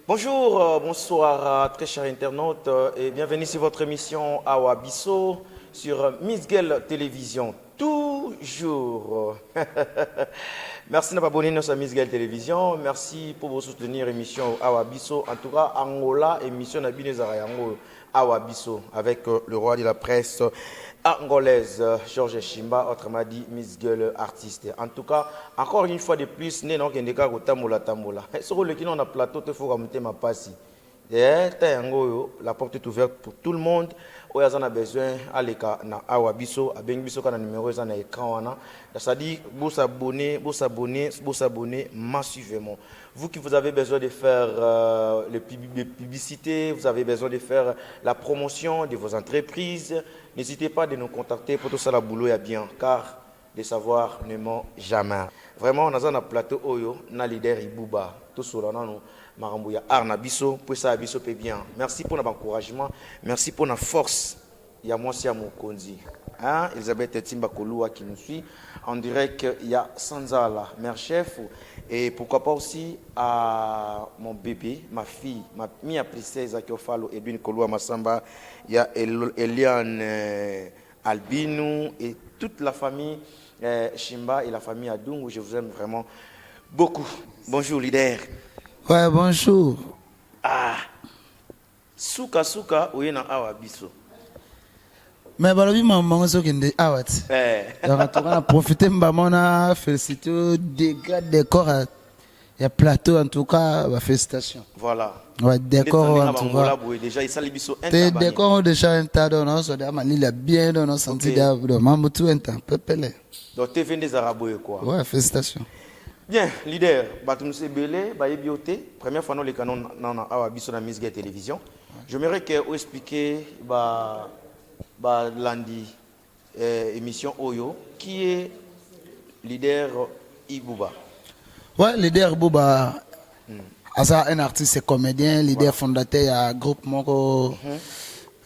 Bonjour, bonsoir, très chers internautes, et bienvenue sur votre émission Awa Biso sur Misguel Télévision. Toujours. Merci de abonner sur Misguel Télévision. Merci pour vous soutenir émission Awa Biso. En tout cas, Angola, émission na bino ezala yango Awa Biso avec le roi de la presse angolaise, Georges Chimba, autrement dit Misguel artiste. En tout cas, encore une fois de plus, né non kendeka ko tambola tambola. Soko le kino na plateau te faut motema pasi. Eh, ta yango oyo, la porte est ouverte pour tout le monde. Oyo aza na besoin aleka na Awa Biso, abengi biso ka na numéro eza na écran wana. C'est-à-dire, vous s'abonner, vous s'abonner, vous s'abonner massivement. Vous qui vous avez besoin de faire les publicités, vous avez besoin de faire la promotion de vos entreprises, n'hésitez pas de nous contacter pour tout ça, la boulot est bien, car le savoir ne ment jamais. Vraiment, on a un plateau oyo, na leader Ibuba, tout cela, nano, makambo ya art na biso, pour ça biso pe bien. Merci pour notre encouragement, merci pour la force. Il y a moi aussi à Mokonzi. Hein, Elisabeth Timba Koloua qui nous suit en direct, il y a Sanzala, mère chef, et pourquoi pas aussi à mon bébé, ma fille, ma mia princesse Akiofalo, Edwin Koloua Massamba, il y a Eliane Albinou et toute la famille Chimba et la famille Adungu, je vous aime vraiment beaucoup. Bonjour leader. Ouais, bonjour. Ah, suka suka, oye na Awa Biso. Mais balobi mama sokende awa ti. Donc en tout cas, na profiter mbama na féliciter dégâts décor ya plateau, en tout cas, bah, félicitations. Voilà. Ouais, décor en tout cas. Déjà esali biso. Te, décor déjà un tas donc non so da malili bien donc non senti da donc mambo tout un temps pepele. Donc TV nde ezalaka boye quoi. Ouais, félicitations. Bien, leader, bato mosusu ebele bayebi yo te. Première fois noleka na Awa Biso na Misga Télévision. J'aimerais que oexpliquer ba balandi émission oyo qui est leader Ibuba. Ouais, leader Ibuba aza un artiste comédien, leader fondateur ya groupe moko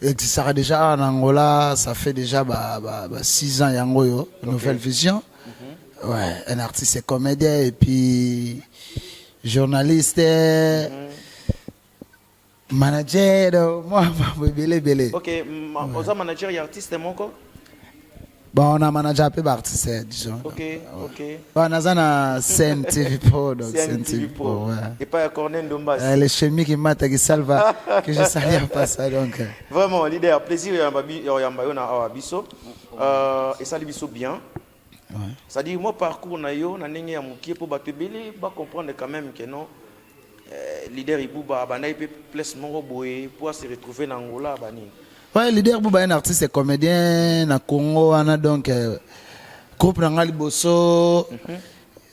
existera déjà en Angola, ça fait déjà bah, 6 ans yango oyo, Nouvelle Vision. Ouais, un artiste comédien et puis journaliste, manager, donc, moi ebele ebele. Ok, oza manager ya artiste moko? Bon, on a manager mpe baartiste, disons. Bon, naza na CNTV Pro, donc CNTV Pro, ouais. Epai ya Cornel Ndombasi. Les chemises qui matent, qui salva, que je salue pas ça, donc. Vraiment leader, plaisir ya yamba yo na Awa Biso. Esali biso bien. C'est-à-dire moi parcours na yo na ndenge ya mokie mpo bato ebele bacomprendre quand même que non, leader Ibuba abandaki mpe place moko boye po se retrouver na Angola banini. Ouais, leader Bouba, un artiste et comédien na Congo wana, donc groupe na nga liboso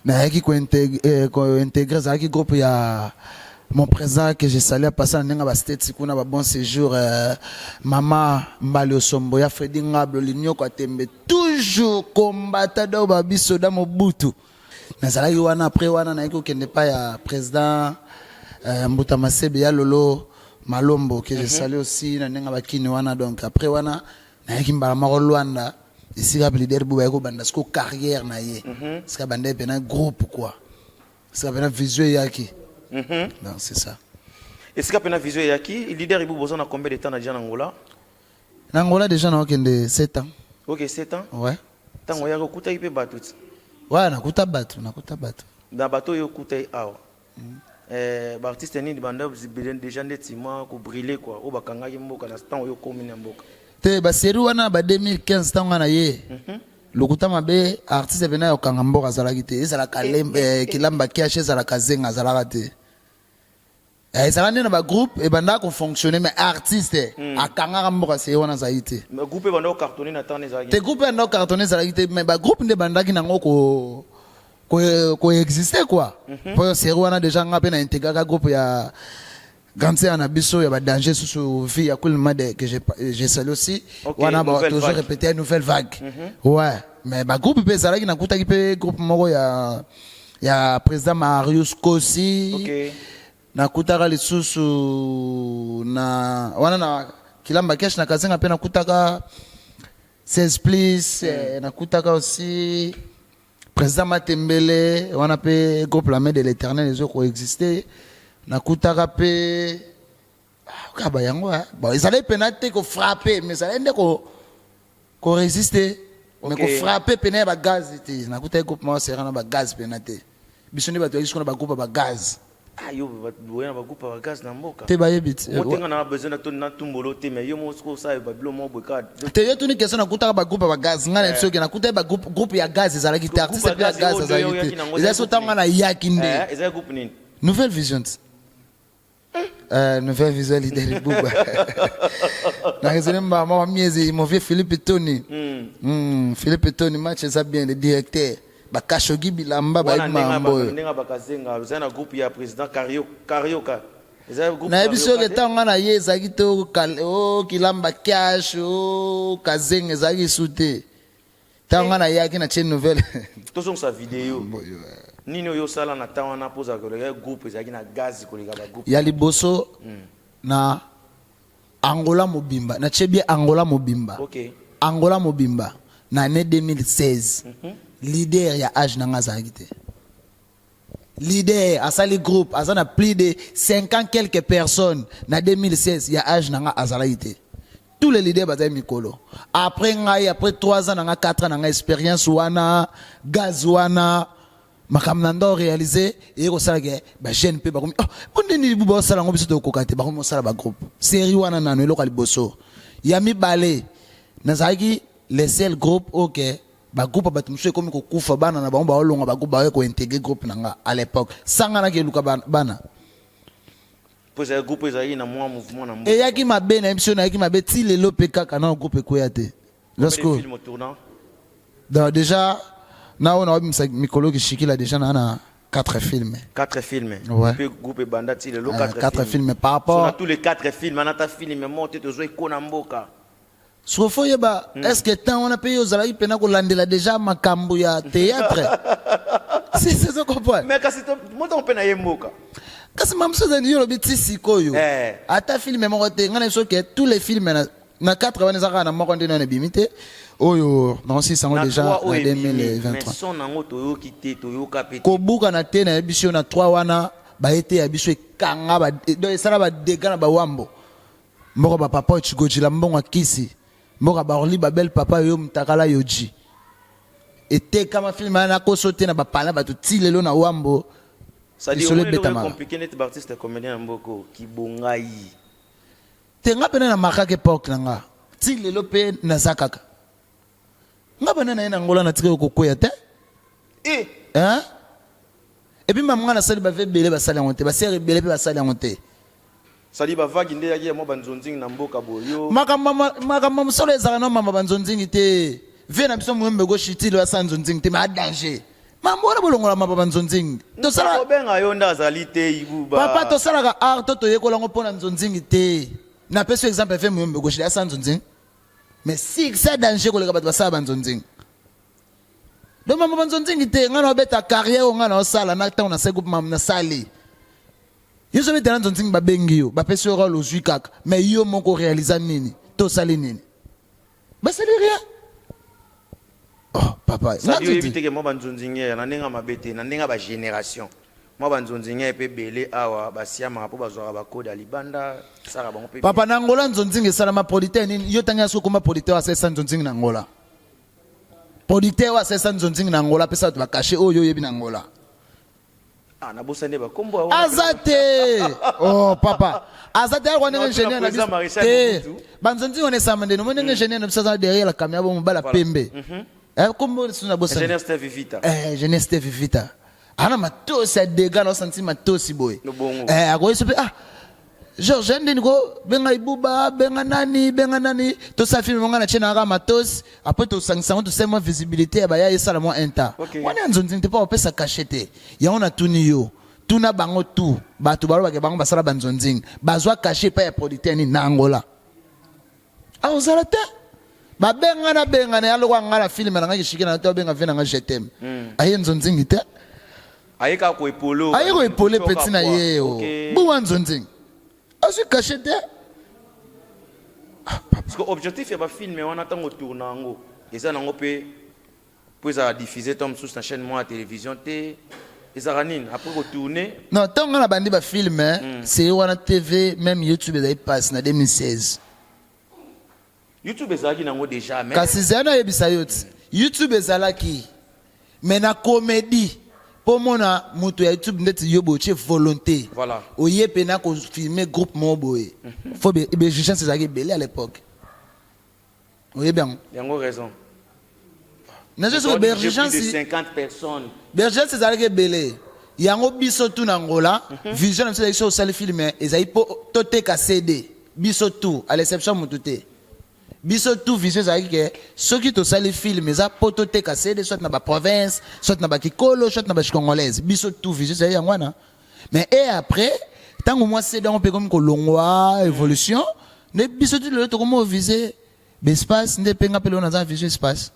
nayaki kointégrer ezalaki groupe ya mon président que je salue apasa na ndenge ba States kuna, ba bon séjour, mama Mbali Osombo ya Fredi Ngablo Linyoko Atembe, toujours combattant, donc babiso da Mobutu nazalaki wana. Après wana nayaki kokende pa ya président Mbuta Masebe ya Lolo Malombo que je salue aussi na ndenge bakini wana. Donc après wana nayaki mbala moko Lwanda, esika leader Buba bayaki kobanda siko carrière na ye, esika banda ye mpe groupe quoi, esika mpe Vision eyaki. Donc c'est ça. Esika mpe na Vision eyaki. Leader Ibuba, oza na combien de temps na dia na Angola? Na Angola déjà naokende 7 ans. Ok, 7 ans. Ouais. Ntango oyaki okutaki mpe bato ti? Ouais, nakuta bato, nakuta bato. Na bato oyo okutaki awa, baartiste nini banda déjà ndeti mwa kobriller quoi, oyo bakangaki mboka na ntango oyo okomi na mboka? Te, basérie wana ba 2015, ntango na ye lokuta mabe, artiste pena ya kokanga mboka azalaki te. Ezalaka Kilamba Kiashe, ezalaka Zenga, azalaka te. Ezalaka nde na bagroupe ebandaka kofonctionne, mais artiste akangaka mboka seye wana azalaki te. Mais groupe ebanda kocartonner na ntango ezalaki? Te, groupe ebanda kocartonner ezalaki te, mais bagroupe nde ebandaki nango koexiste quoi. Po série wana déjà nga mpe na intégraka groupe ya grande sœur na biso ya badanger susu vie ya Kulmade que je salue aussi. Wana ba Nouvelle toujours Vague. répété Nouvelle Vague, ouais. Mais bagroupe mpe ezalaki, nakutaki mpe groupe moko ya président Marius Kosi. Nakutaka lisusu na wana na Kilamba Kesh na Kazenga mpe nakutaka 16 plus, nakutaka aussi président Matembele wana mpe groupe La Main de l'Éternel ezo koexiste. Nakutaka mpe ah, kaka bayango, ah. Bon, ezalaki mpena te kofrappe, mais ezalaki nde koresiste, mais kofrappe pena ya bagaz te. Nakutaki groupe moko sera na bagaz pena te. Biso nde bato yaki sikoyo na bagroupe ya bagaz. Ah, yo boya na bagroupe ya bagaz na mboka? Te, bayebi te. Motenga na besoin na tumbolo te, mais yo moko sikoyo osala babilo moko boye kaka. Te, yo tuni question, nakutaka bagroupe ya bagaz. Ngai na biso oke nakutaki bagroupe ya gaz ezalaki te, artiste mpe ya gaz azalaki te. Ezali so ntango ngai nayaki nde. Ezali groupe nini? Nouvelle Vision ti. Nouvelle Vision, leader Ibuba. Na raisonné mama miezi, mon vieux Philippe Tony. Philippe Tony, match eza bien, le directeur. Bakashogi bilamba bayebi mambo oyo. Ndenge bakazenga eza na groupe ya président Carioca. Nayebi soki ntango nga na ye ezalaki te okilamba cash o kazenga ezalaki su te. Ntango nga nayaki na tie nouvelle. Tozongisa video nini oyo osala na ntango wana mpo ozalaka koleka groupe ezalaki na gaz koleka bagroupe? Ya liboso na Angola mobimba, natie bien Angola mobimba. Angola mobimba na année 2016, leader ya age na nga azalaki te. Leader asali groupe aza na plus de 50 quelques personnes na 2016, ya age na nga azalaki te. Tous les leaders bazali mikolo après ngai. Après 3 ans na nga, 4 ans na nga, expérience wana, gaz wana, makambo na ndo réaliser eye kosalaka bajeune mpe bakomi: "Oh, po ndeni libu baosala yango, biso tokokoka te." Bakomi kosala bagroupe série wana. Nano eloko ya liboso. Ya mibale, nazalaki le seul groupe ok bagroupe ya bato mosusu ekomi kokufa, bana na bango baolonga bagroupe, baoye kointégrer groupe na nga. À l'époque sanga naki eluka bana. Mpo ezali groupe ezalaki na mwa mouvement na mboka. Eyaki mabe na biso, nayaki mabe ti lelo mpe kaka na groupe ekweya te. Lorsque film tournant? Donc déjà na oyo naobimisa mikolo kishikila, déjà na 4 films. 4 films? Ouais. Mpe groupe ebanda ti lelo? 4 4 films par rapport na tous les 4 films anata film moko te tozwa ekona mboka. Soko fo oyeba, est ce que temps wana mpe yo ozalaki mpena kolandela déjà makambo ya théâtre? Si ozo comprendre. Mais kasi moto mpe na ye mboka. Kasi mamosu ezali yo olobi ti sikoyo ata film moko te. Ngai na biso ke tous les films na 4 wana eza kaka na moko nde nano ebimi te, oyo naosisa yango déjà na 2023. Son nango toyoki te, toyoka mpe te. Kobukana te, nayebi biso na 3 wana baye te ya biso ekanga donc esala badégâts na bawambo mboka bapapa oyo chigojila mbongo akisi mboka baorli babel papa yo mutakala yoji etekama film wana nakoso te na bapala bato ti lelo na wambo. C'est-à-dire lisolo omoni eloko ebetamaka. Compliqué neti baartiste comédien na mboka oyo kibongai. Te, nga pene na markaka époque na nga ti lelo mpe naza kaka. Nga bana na ye na Ngola natikaki kokweya te. Hein? Et puis mama nga nasali bave ebele basali yango te, basere ebele mpe basali yango te. C'est-à-dire bavagi nde eyaki ya mwa banzonzingi na mboka boye yo. Makambo mosolo ezalaka na mama banzonzingi te. Vie na biso moyembe goshitili asala nzonzingi te, mais adanger mambo wana bolongola mama banzonzingi tosala. Kobenga yo nde azali te Ibuba. Papa, tosalaka art to toyekola yango mpo na nzonzingi te. Napesi yo exemple, fe moyembe goshili asala nzonzingi, mais succès danger koleka bato basala banzonzingi. Donc mama banzonzingi te. Ngai na obeta carrière oyo ngai na osala na ntango nasali groupe mama nasali yo so betela nzonzingi, babengi yo, bapesi yo role, ozwi kaka, mais yo moko réalisa nini to osali nini? Basali rien. Oh papa. C'est-à-dire oyebi te ke mwa banzonzingi na ndenge ya mabe te, na ndenge ya bagénération, mwa banzonzingi mpe ebele awa basiamaka mpo bazwaka bakode ya libanda saka bango mpe. Papa, na Angola nzonzingi esalama. Producteur nini yo ntangi aso okoma producteur asalisa nzonzingi na Angola? Producteur oyo asalisa nzonzingi na Angola, apesa bato bacachet oyo oyebi na Angola? Ah, nabosani nde bakombo. Aza te. Oh papa, aza te. Alokwa ndenge ingénieur na biso te, banzonzingi wana esama ndeni. Omoni ndenge ingénieur na biso aza derrière la caméra, bo mobala pembe. Kombo susu nabosani. Ingénieur Steve Vita. Ingénieur Steve Vita ana matosi ya dega na osanti matosi boye. Lobongo. Akoyesi so mpe ah George ndeni ko benga Ibuba, benga nani, benga nani, tosala film nga na tie na kaka matosi. Après tosangisa yango, tosala mwa visibilité ya baya esala mwa un temps. Wana ya nzonzingi te mpo bapesa cachet te. Yango natuni yo, tuna bango tu bato balobaka bango basala banzonzingi, bazwa cachet epai ya producteur nini na Angola? Akozala te. Babengana bengana ya lokwa nga na film na nga kishiki na to abenga vie na nga je t'aime, aye nzonzingi te. Aye kaka koepole. Aye koepole petit na ye o buwa nzonzingi azwi cachet te. Parce que objectif ya bafilm wana, ntango tourna yango, eza nango mpe mpo ezala diffusé to mosusu na chaîne moko ya télévision te. Ezalaka nini après kotourne? Non, ntango nga na bandi bafilm, série wana, TV, même YouTube ezali passe na 2016. YouTube ezalaki nango déjà, mais Kasi zala, nayebisa yo ti YouTube ezalaki, mais na comédie, mpo mona moto ya YouTube ndeti yo boye, otie volonté, oye mpena kofilme groupe moko boye, fo exigence ezalaki ebele à l'époque, oyebi yango. Yango raison. Nazo soki Plus de baexigence 50 personnes. Baexigence ezalaki ebele. Yango biso tu na Ngola, vision na biso ezalaki so osali film, ezali mpo toteka CD. Biso tu, à l'exception motu te, biso tu vision ezalaki ke soki tosali film, eza mpo toteka CD, soit na baprovince, soit na bakikolo, soit na bachicongolaise. Biso tu vision ezali yango wana. Mais et après, ntango mwa CD yango mpe komi kolongwa, évolution nde biso ti lelo tokomi ovise baespace. Nde mpe nga mpe lelo naza na vision espace.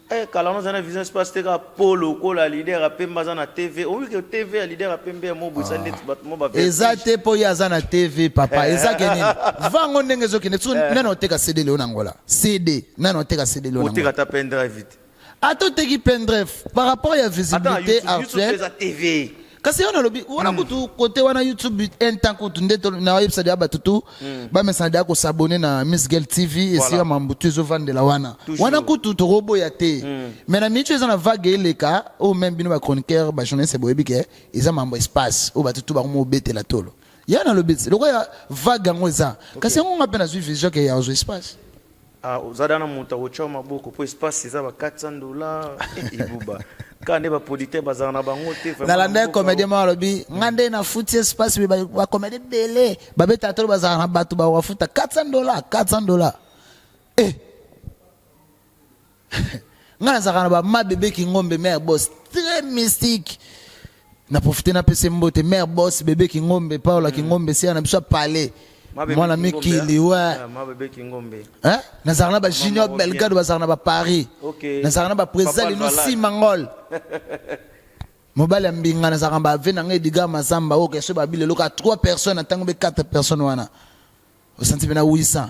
Eh, kala wana oza na vision espace te, kaka po lokola leader apembe aza na TV. Oyebi ke TV ya leader apembe ya mobwisa ndeti bato mo. Eza te mpo ye aza na TV, papa. Eza ke nini, vango ndenge ezokende. Soki nani oteka CD leo na Ngola? CD, nani oteka CD leo na Oteka Ngola? Ata pendrive te. Ata oteki pendrive, par rapport ya Ata na visibilité YouTube, YouTube actuelle. eza TV. Kasi yo nalobi wana kutu kote wana YouTube un temps kutu nde nayebisa deya bato tu bamesana deya kosabone na Miss Girl TV, esika mambutu ezovandela wana. Toujours. Wana kutu tokoboya te, mais na miniti eza na vague eleka oyo, même bino bachroniqueur, bajournaliste, boyebi ke eza mambo espace oyo bato tu bakoma obetela tolo. Ya nalobi ti lokola vague yango eza, kasi yango nga mpe nazwi vision ke ya ozwa espace. Ah, oza dana moto akotya maboko mpo espace eza ba 400 $. Ibuba kaka nde baproducteur bazala na bango te vraiment. Nalanda Na mboka. Comédien moko alobi: nga nde nafuti espace, me bacomédien ebele babetaka tolo bazalaka na bato bawafuta 400 $, 400 $. Eh, nga nazalaka na bamabebe Kingombe, mare boss très mystique. Na profite, napesa mbote mare boss bebe Kingombe, Paola Kingombe, sia na biso apale. Mabebe Mwana Kingombe, mikili ah. wa. Ah, Mabebe Kingombe. Hein? Nazalaka na bajunior Mama Belgado, bazalaka na baparis. Nazalaka na baprésident Papa Lino Alvalade. Simangol, mobali ya mbinga. Nazalaka na bave na ngai Edgar Mazamba oyo keso babi lelo ka 3 personnes, ntango mpe 4 personnes wana osanti mpe na 800,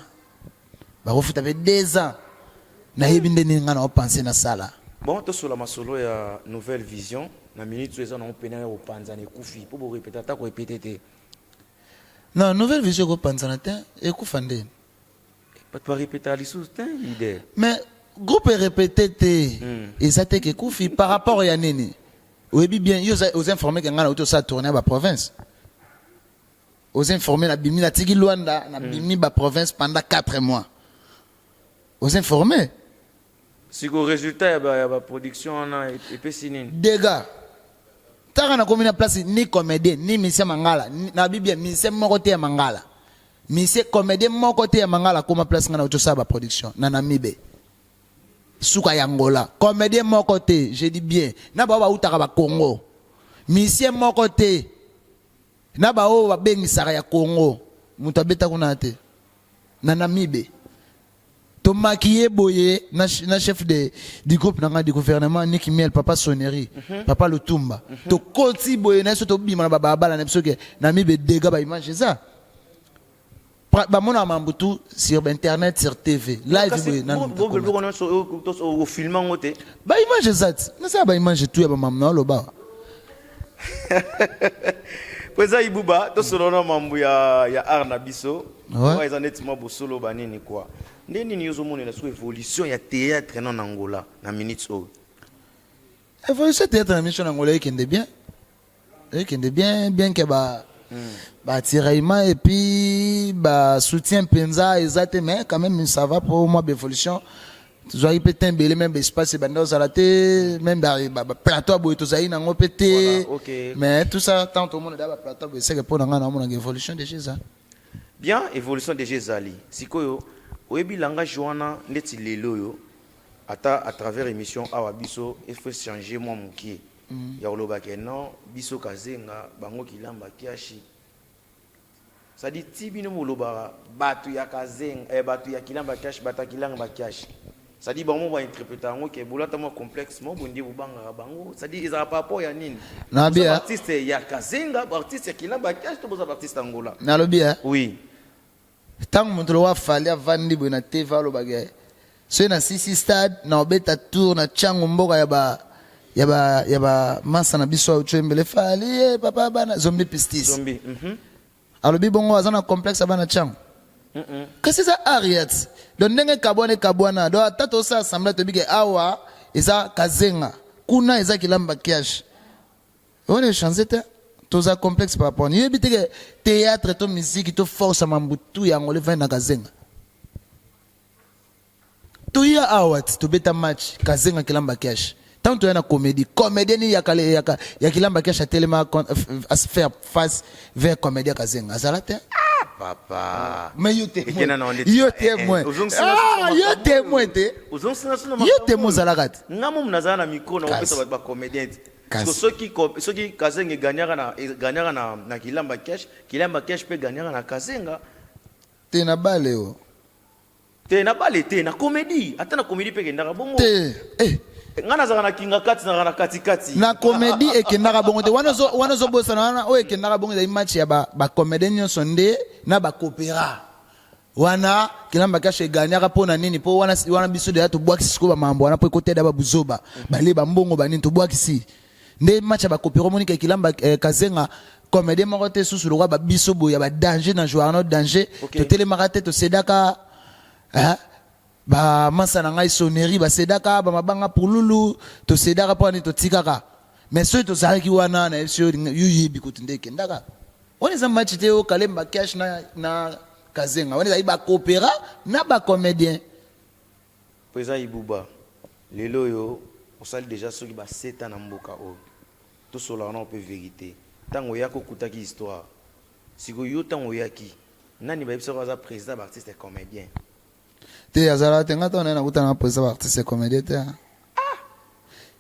bakofuta mpe 2 ans. Nayebi nde nini ngai na opense nasala. Bon, tosola masolo ya nouvelle vision. Na minute oyo eza nango pene ya kopanzana, ekufi mpo borepete ata korepete te? Non, nouvelle vision ekopanzana te, ekufa nde. Bato barepetaka lisusu te, leader. Mais groupe erepete te, eza te ke ekufi. Par rapport ya nini? Oyebi bien, yo oza informé ke ngai nauti osala tournée ya baprovince. Oza informé, nabimi, natiki Lwanda, nabimi baprovince pendant 4 mois. Oza informé. Siko résultat ya baproduction wana epesi nini? Dégâts. Ntaka nakomi na place, ni comédien ni musicien mangala, nabi bien, musicien moko te ya mangala, musicien comédien moko te ya mangala akoma place ngai nauti osala baproduction na Namibe, suka ya Ngola. Comédien moko te, je dis bien, na bao bautaka bakongo, musicien moko te na baoyo babengisaka ya Congo, moto abeta kuna te. Na Namibe tomaki ye boye na chef du groupe na ngai du gouvernement, Niki Miel, papa sonnerie, papa Lutumba. Tokoti boye na biso, tobima na babalabala na biso ke Namibe, dega baimage eza. Bamonaka mambutu sur internet, sur TV live boye nanu moto akoma. Biloko nyonso ofilme yango te? Baimage eza ti nasala baimage tu ya bamamu na oloba. Po eza Ibuba, tosolola na mambo ya art na biso. Oyo eza neti mwa bosolo banini kua nde nini ozomonela so évolution ya théâtre na Angola na minute oyo? Évolution théâtre na mission na Angola ekende bien, ekende bien, bien ke ba batiraillement et puis basoutien mpenza eza te, mais quand même ça va. Pour moi, baévolution tozwaki mpe te ebele, même baespace ebanda ozala te, même baplateau ya boye tozali nango mpe te. Voilà, ok. Mais tout ça, tant tomona da baplateau boye, seke mpo na ngai naomonaka évolution déjà eza. Bien, évolution déjà ezali. Sikoyo oyebi langage wana ndeti lelo oyo, ata à travers émission awa biso, il faut changer mwa mokie ya koloba ke non, biso Kazenga, bango Kilamba Kiashi. C'est-à-dire ti bino bolobaka bato ya Kazenga, bato ya Kilamba Kiashi, bato ya Kilamba Kiashi, c'est-à-dire bango bainterpréta yango ke bolata mwa complexe mo boye nde bobangaka bango. C'est-à-dire ezalaka par rapport ya nini? Nabi, Boza ah. baartiste ya Kazenga, baartiste ya Kilamba Kiashi, to boza baartiste Angola? Nalobi eh? Oui. Ntango moto lowa Fally avandi boye na TV, alobaka soki na sisi stade na obeta tour na ntiango mboka ya ba ya ba ya ba masa na biso auti oyembele Fally ye papa bana Zombi Pistis. Zombi. Alobi bongo aza na complexe ya bana Tshangu. Kasi eza Ariat. Donc ndenge ekabwana ekabwana. Donc ata tosala semblant toyebi ke awa eza Kazenga, kuna eza Kilamba Kiash. Wana echange te. Toza complexe par rapport. Yebi te ke théâtre to musique to force ya mambu tout ya Angola evandi na Kazenga. Toya awa ti tobeta match Kazenga Kilamba Kiash. Tant toya na comédie, comédien ni ya kale ya, ya Kilamba Kiash atelema faire face vers comédien Kazenga. Azala te. Ah papa. Mais yo témoin. Yo témoin. Ah yo témoin te. Yo témoin ozalaka te. Nga momu nazala na micro na kopesa ba comédien te. Soki soki Kazenga egagnaka na egagnaka na na Kilamba Kiash, Kilamba Kiash pe gagnaka na Kazenga. Te na bale o. Te na bale te na comédie, ata na comédie pe ekendaka bongo. Te eh. Nga nazalaka na kinga kati, nazalaka na kati kati. Na comédie ekendaka bongo te. Wana ozo wana ozobosana wana oyo ekendaka bongo ezali match ya ba ba comédien nyonso nde na ba coopera. Wana Kilamba Cash egagnaka mpo na nini? Mpo wana wana biso deja tobwakisi sikoyo ba mambo wana mpo ekoteda ba buzoba. Balie ba mbongo ba nini tobwakisi. Nde match ya ba coopera omoni ke Kilamba eh, Kazenga comédien moko te susu lokola ba biso boye ya ba danger na joueur no danger. Totelemaka te tosedaka hein? Ba masa na ngai sonnerie basedaka ba mabanga pululu tosedaka mpo nini totikaka. Mais soki tozalaki wana na yebi yo yo yebi kutu nde ekendaka. Wana eza match te oyo Kalemba Cash na na Kazenga. Wana ezali ba coopera na ba comédien. President Ibuba, lelo oyo osali dejà soki ba 7 ans na mboka oyo. Tosolaka nao pe verite. Tango oyaki okutaki histoire. Sikoyo yo tango oyaki, nani bayebisaki yo aza president ya ba artistes comediens? Te azalaka te nga tango naye nakutana na president ba artistes comediens te. Ah!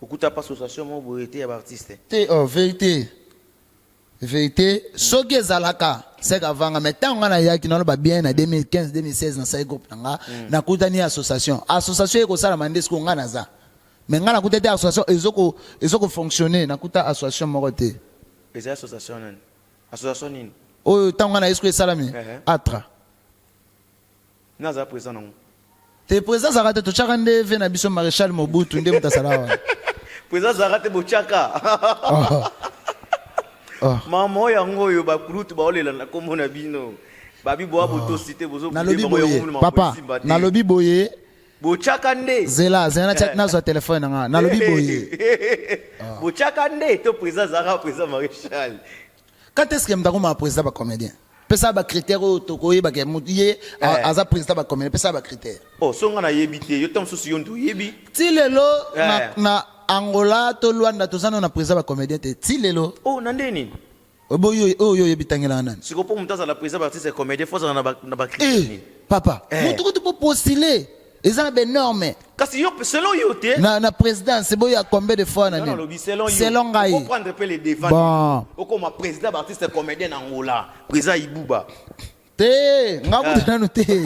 Okuta pa association moko boye te ya ba artistes? Te oh verite. Verite soki ezalaka sek avanga mais tango nga nayaki naloba bien na 2015 2016 nasali groupe na nga nakutani association association ekosalama nde sikoyo nga naza mais nga nakuta te association ezoko ezoko fonctionner nakuta association moko te. Ezali association nani? Association nini? Oyo tango nga naye sikoyo esalami atra. Nga azala president nango. Te president azalaka te totiaka nde vie na biso Marechal Mobutu nde moto azalaka wana. President azalaka te botiaka. Oh. Oh. Mama oyo yango oyo bakulutu baolela na kombo na bino. Babi boa botosi te bozo Nalobi boye papa nalobi boye botiaka nde. Zela zela na nazwa telefone na nga nalobi boye. Botiaka nde to president azalaka president Marechal. Quand est-ce que moto akoma président ba comédien? Pesa ba critères oyo tokoyeba ke moto ye Eh. aza président ba comédien pesa ba critères. Oh, so nga nayebi te, yo ntango mosusu yo nde oyebi. Ti lelo na, Eh. na Angola to Luanda toza nano na président ba comédien te. Ti lelo. Oh, na nde nini? Obo yo oyo oyebi tangelaka nani? Sikoyo mpo moto azala président ba artiste comédien, faut azala na ba na ba critères Eh, nini? papa, Eh. moto kutu po postuler eza na ba normes. Kasi yo selon yo te. Na na présidence boya combien de fois na Non, nini? nalobi selon yo. Selon ngai. Oko prendre pe les devants. Bon. Okoma président ba artiste comédien na Angola, président Ibuba. Te, nga kutu nanu te.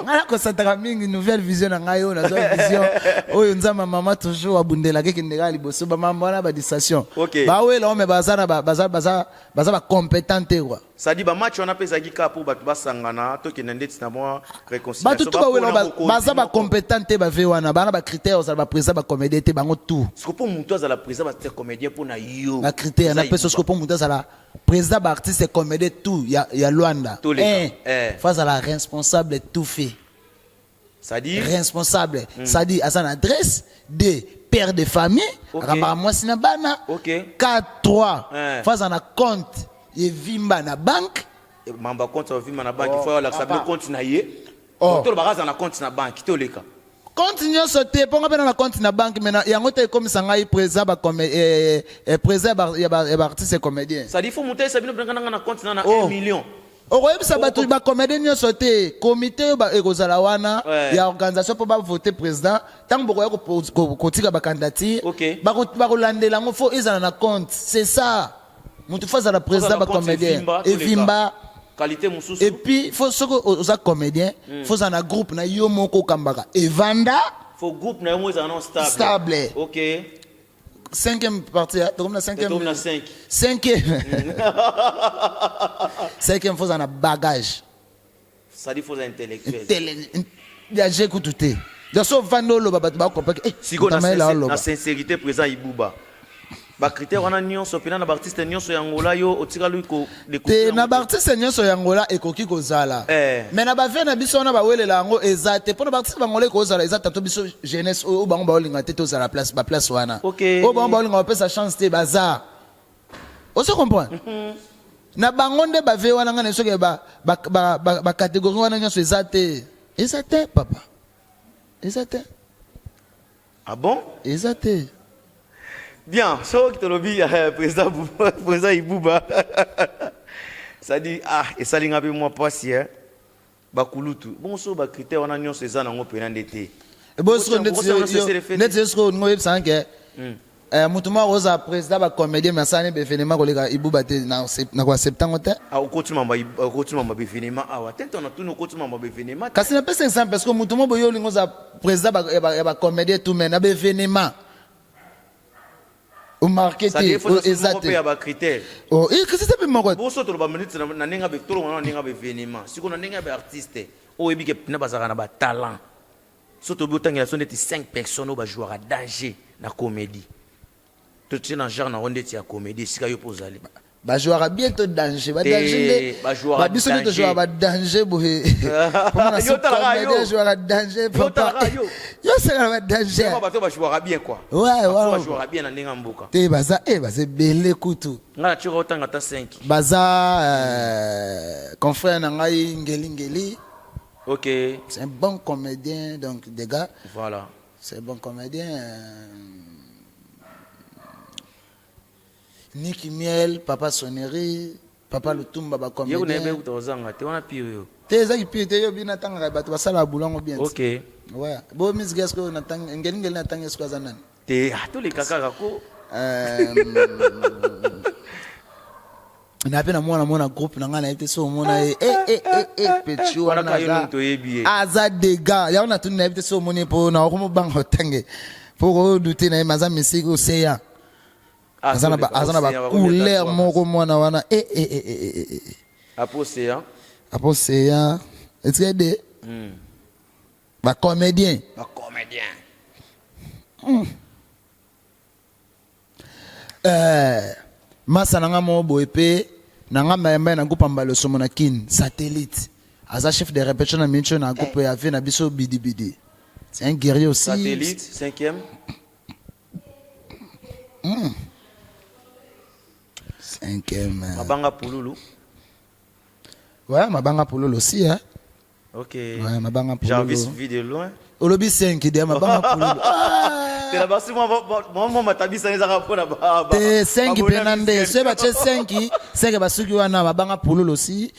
Nga nakosantaka mingi nouvelle vision na ngai oyo nazwa vision oyo Nzambe ya mama toujours abundelaka ekende kaka liboso ba mambo wana ba distraction. Ok. Bawela mais baza na ba baza baza baza ba compétent te quoi. Ça dit ba match wana pe ezalaki kaka po bato basangana tokende ndeti na mwa réconciliation. Bato tout bawela Bapona mokonzi baza ba moko. compétent te ba vie wana bana ba critères ozala ba président ba comédien te bango tout. Siko po moto azala président ba artiste comédien po na yo. Ba critères na Eza peso Ibuba. siko po moto azala président ba artiste comédien tout ya ya Luanda. Toleka. Un, Eh. faut azala responsable tout fait. C'est-à-dire responsable, c'est-à-dire aza na adresse, deux, père de famille, Ok. akambaka mwasi na bana. Ok. 4, 3, Eh. faut aza na compte evimba na banque. Mamba compte evimba na banque, Oh, faut alakisa papa. bino compte na ye. Oh. To lobaka aza na compte na banque, toleka. Compte nyonso te, mpo nga mpe na na compte na banque, mais na yango te ekomisa ngai président ba comé-, eh, eh, président ba, ya ba, ya ba artiste comédien. C'est-à-dire faut moto ayebisa bino mpenza nga na compte na na Oh. 1 million. Okoyebisa bato ba comédien nyonso te, comité oyo ekozala wana Ouais. ya organisation mpo ba voter président, ntango bokoya kotika ba candidature, Ok. bakolandela yango, faut ezala na compte. C'est ça. Moto faut azala président Ozala ba compte comédien. evimba, toleka. Evimba. Qualité mosusu. Et puis, faut soki oza comédien, faut ozala na groupe na yo moko okambaka. Evanda. Faut groupe na yo moko ezala non stable. Stable. Ok. Cinquième partie, hein? Tokomi na cinquième. Tokomi na cinq. Cinquième. Cinquième, faut ozala na bagage. C'est-à-dire faut ozala intellectuel. Ya je kutu te. Donc so ovandi oloba, bato bakomprendre eh, Sikoyo moto amayele na aoloba. sincérité, président Ibuba, bacritère wana nyonso mpena na baartiste nyonso ya Angola, yo otikali Te, na baartiste nyonso ya Angola ekoki kozala. Eh. Mais na bave na biso wana bawelela yango eza te. Mpo na baartiste bangola ekozala eza tanto biso jeunesse oyo bango baolinga te tozala place, baplace wana. Oyo bango baolinga bapesa chance te, baza ozo comprendre na bango nde bave wana. Ngai na soki bacatégorie wana nyonso eza te, eza te papa, eza te. Ah bon? Eza te. Bien, soki tolobi président président Ibuba, c'est-à-dire, ah, esalinga mpe mwa mpasi eh. Bakulutu bongo so bacritère wana nyonso eza nango mpena nde te. Ebosiko Ndeti neti yo sikoyo olingi oyebisanga ke motu moko ozala président bacomédien, mais asala ne baévénement koleka Ibuba te, na koaccepte yango te. Okoti mambo baévénement awa te, nto natuni, okoti mambo baévénement te. Kasi napesa exemple, parce que motu moko boye olingi ozala président ya bacomédien tout, mais na baévénement omarke te, eza mpe te. Ya bacritère. Oh, kasi te mpe moko. Boso toloba neti na ndenge tolonga na ndenge ya baévénement, sikoyo na ndenge ya baartiste oyo oyebi ke mpena bazalaka na batalent, so tobi otangela so neti 5 personnes oyo bajouaka danger na comédie, totie na genre nango ndeti ya comédie esika yo mpo ozali. Bajouaka bien to danger? Badanger nde bajouaka babiso nde danger. Tojouaka badanger boye. Yo talaka yo. Comédien ajouaka danger. Yo Papa, talaka yo. yo osengaka badanger. Vraiment, bato bajouaka bien quoi. Ouais, Bato ouais. bajouaka bien na ndenge ya mboka. Te, baza e, baza ebele kutu. Ngai natioka otanga ata 5. Baza confrère na ngai Ngelingeli. C'est un bon comédien, donc des gars. C'est un bon comédien. Niki Miel, Papa Sonnerie, Papa Lutumba. Ye kuna yebe. Bacomédien Kuta ozanga te wana pire yo. Te, ezaki pire te. Yo bino natangaka bato basalaka bulongo bien. Ouais, bo misike eske oyo Ngelingeli natangi, eske aza nani? Te, ah, toleka kaka ko. Na mpe na mwana mwana groupe na ngai, nayebi te so omona ye e e e e pechi. Wana Wana kaka yo nini toyebi ye. Aza dega yango natuni, nayebi te so omoni ye, mpo na okomobanga otange mpo kodute na ye, me aza misiki oseya. Ah, Aza na toleka, aza na océan, bacouleur bakomi moko mwana wana e e e e e e. Apo océan. Apo océan etika de bacomédien. Bacomédien. Masa na nga moko boye mpe na nga mayamba na groupe ya Mbalosomo na Kine Satellite, aza chef de répétition na minitio na groupe ya ve na biso Bidibidi. C'est un guerrier aussi. Satellite, cinquième. Cinquième. Mabanga Pululu. Ouais, Mabanga Pululu aussi, hein. Ouais, Mabanga Pululu. Jarvis vit de loin. Olobi 5 de Mabanga Pululu. Ah! Te, na basi mwa matabisa ezaka mpona Te, 5 mpena nde soki batie 5, 5 basuki wana Mabanga Pululu aussi.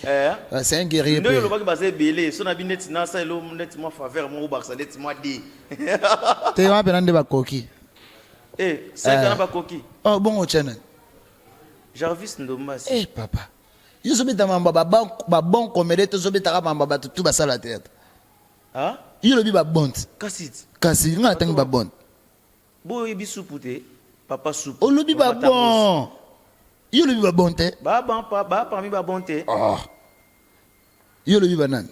C'est un guerrier Nde oyo mpe. olobaki baza ebele, so na bi neti nasa elo neti mwa faveur moko bakisa neti mwa d. Te, wana mpena nde bakoki. 5 wana bakoki. Oh, bongo otya nani? Jarvis Ndombasi. Eh papa, yo ozobeta mambo ya babon comédien te, ozobetaka mambo ya bato tu basala théâtre. Ah? Yo olobi babon te. Kasi Kasi nga natangi babon. Boyebi supu te, papa supu. Olobi babon, yo olobi babon te. Ba parmi babon te. Oh. Yo olobi banani?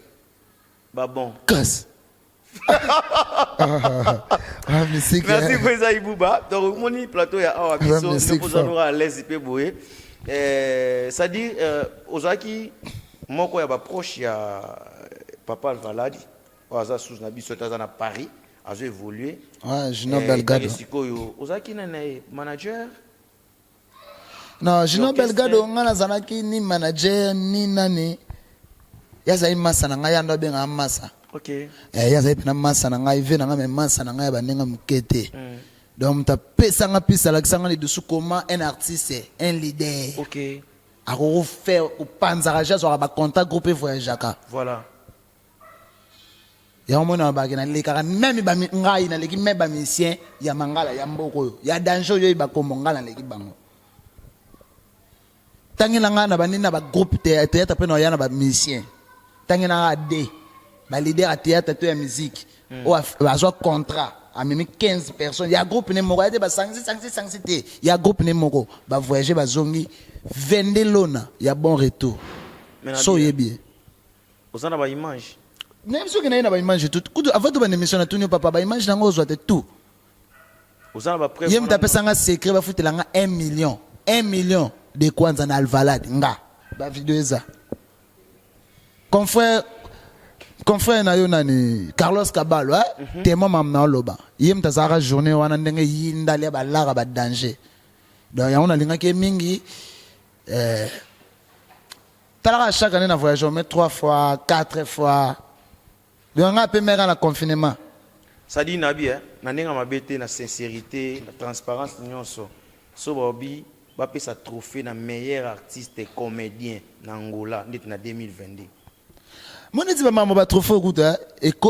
Babon. Kasi ah, misiki. Merci président Ibuba. Donc omoni plateau ya awa biso Musique. Nde à l'aise mpe boye. C'est-à-dire ozalaki moko ya baproche ya papa Alvaladi oyo aza susu na biso te, aza na Paris, azo évolue. Ouais, Junior Belgado. Sikoyo ozalaki nani na ye, manager? Non, Junior L'orchestre. Belgado, nga nazalaki ni manager ni nani. Ye azali masa na ngai, yando abengaka masa. Eh, ye azali mpena masa na ngai, ve na ngai, me masa na ngai ya bandenge moke te. Donc moto apesanga mpisa, alakisanga lidusu comment un artiste, un leader akoki faire kopanzaka je, azwaka bacontact, groupe evoyageaka. Yango mona babaki nalekaka meme ngai naleki meme bamusicien ya mangala ya mboka oyo ya danger oyo oyeba kombo, ngai naleki bango. Ntangi na ngai na banini na bagroupe théâtre mpe na oya na bamusicien, ntangi na ngai de baleader ya théâtre to ya musique oyo azwa contrat, amemi 15 personnes ya groupe ne moko ya te, basangisi sangisi sangisi te, ya groupe ne moko, bavoyage, bazongi 22 lona ya bon retour. Mais na So bien. oyebi ye. Oza na baimage? Nayebi soki naye na baimage tout kutu avant tobanda émission, natuni yo, papa, baimage nango ozwa te tout. Oza na bapreuve? Ye moto apesanga secret, bafutelanga 1 million, 1 million de kwanza na Alvalade. Nga bavideo eza. Confrère na yo nani, Carlos Kabalo, eh? Témoin mam na oloba, ye moto azalaka journée wana ndenge yindali ya balara badanger. Donc yango nalingaki ye mingi. Talaka, chaque année na voyage au moins trois fois, quatre fois. Donc nga mpe meka na confinement. Sadi nabi, eh, na ndenge ya mabe te, na sincérité, na transparence nyonso, so baobi bapesa trophée na meilleur artiste comédien na Angola ndeti na 2022? Mo neti bamambo batrophée okuta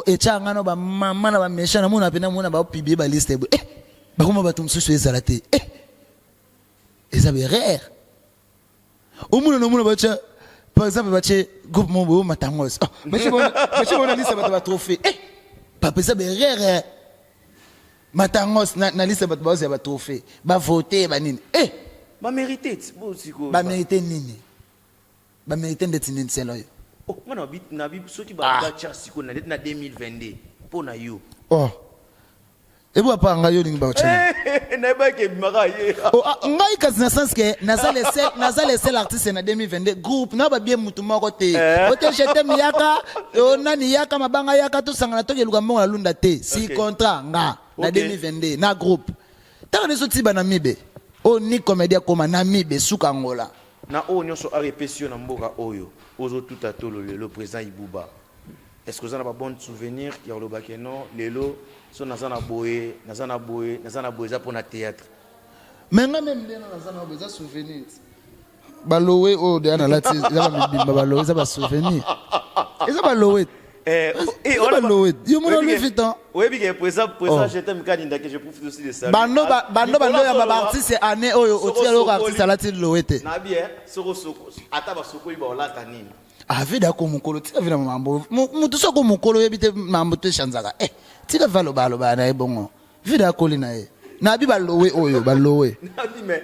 etya nga na bamama na baméchant, namona mpe namona bapublier baliste boye, bakoma bato mosusu ezala te. Eza berere omona nomona batya, par exemple, batie groupe moko boye, Matangos, batie bona liste bato batrophée. Papa, eza berere Matangos na liste bato bazwa batrophée, bavote banini. Bamérite ti bo sikoyo. Bamérite nini? Bamérite ndeti nini selo oyo? Oh, nga nabi soki batya sikoyo na ndeti na 2022 mpo na yo. Oh, ebo apa ngai, yo olingi baotya? Nayebaki ebimaka ye. Oh, ah, ngai kasi na sens ke naza le seul artiste na 2022, groupe na babie mutu moko te. Ote jetem yaka o nani yaka mabanga yaka tosangana tokeluka mbongo na lunda te si contrat nga na 2022 na groupe ntango nyonso tiba na mibe oyo ni comédie akoma na mibe suka Angola. Na oyo nyonso art epesi yo na mboka oyo ozotuta tolo lelo, président Ibuba, est ce que oza na babonne souvenir ya kolobaki non, lelo so naza na boye, naza na boye, naza na boye, eza mpo na théâtre? Mais nga même ndenge naza na boye, eza souvenir. Balowe oyo deya nalati eza bamibimba, balowe eza basouvenir, eza balowe. Eza balowe yo mona Louis Vuitton. Oyebi ke président Jetem Kadinda, que je profite aussi de saluer. Bando bando bando yamba baartiste année oyo, otika loko artiste alati lowe te. Nabi, soko soko ata basokoli, baolata nini? Avida ko mokolo, tika vina mambo. Motu soko mokolo oyebi te mambo to echanzaka. Tika va aloba, aloba na ye bongo, vida akoli na ye nabi balowe oyo balowe. Nabi, mais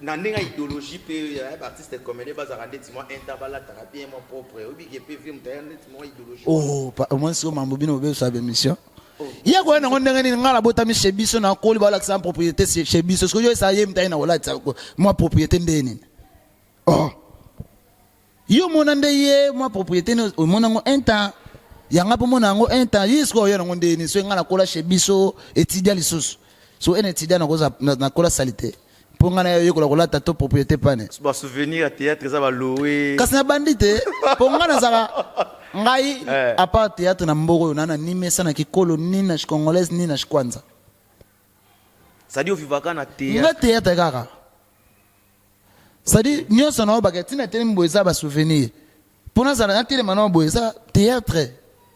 na ndenge ya idéologie mpe ya baartiste comédien, bazalaka ndeti mwa inta, balataka bien, mwa propre. Oyebi ke mpe vie moto aya ndeti mwa idéologie. Oh, au moins sikoyo mambo bino bobebisa bémission ye koya nango ndenge nini. Ngai nabotami chez biso, nakoli, balakisa propriété chez biso. Sikoyo yo esa ye moto aye na kolatisa mwa propriété ndenge nini? Oh, yo mona nde ye mwa propriété ni omona yango un temps, yanga mpo mona yango un temps. Ye sikoyo oya nango ndenge nini? Soki ngai nakola chez biso, étudia lisusu, so ene étudia nakola sali te mpo ngai nayekola kolata to propriété pane. Basouvenir ya théâtre eza balowe. Kasi nabandi te mpo ngai nazala ngai. À part théâtre na mboka oyo, naa na nimesa na kikolo ni na congolaise ni na chikwanza. C'est-à-dire ovivaka na théâtre? Nga théâtre kaka, c'est-à-dire nyonso na oyo baka ntina telemi boye eza basouvenir. Mpo nazala natelema na oyo boye eza théâtre